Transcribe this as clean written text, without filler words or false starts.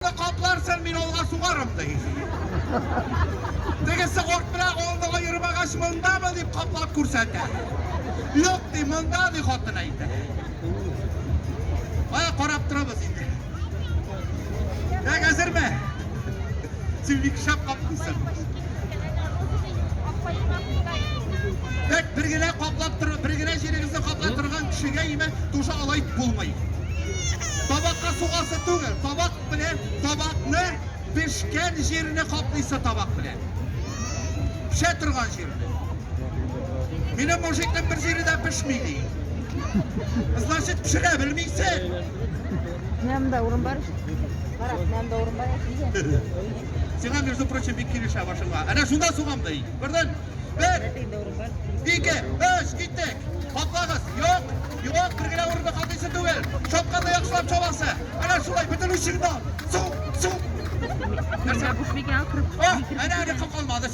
урынны капларсың, мин алга сугарым, ди. Тегесе арт белән алны аермагач, мондамы дип каплап күрсәтә. Юк, ди, монда, ди хатын әйтә. Ая карап торабыз инде. Так, әзерме? Син бик шәп каплыйсың. Так, бер генә каплап тор, бер генә җирегезне каплап торган кешегә име тоже алай булмый. Табакка сугасы түгел, табак белән табакны пешкән җирне каплыйсы табак белән. Пешә торган җирне. Минем мужикның бер җире дә пешми ди. Значит, пешерә белмисең. Менә монда урын бар. Кара, менә монда урын бар. Сиңа, между прочим, бик килешә башыңа. Әнә шунда сугам ди. Күрдең? Бер, ике, өч, киттек. Каплагыз. Юк, юк, бер генә урында калдыйсы түгел. Чапканда яхшылап чабасы. Әнә шулай, бөтен үчеңне ал. Су, су. Нәрсә буш микән? Әнә, әнә калмады.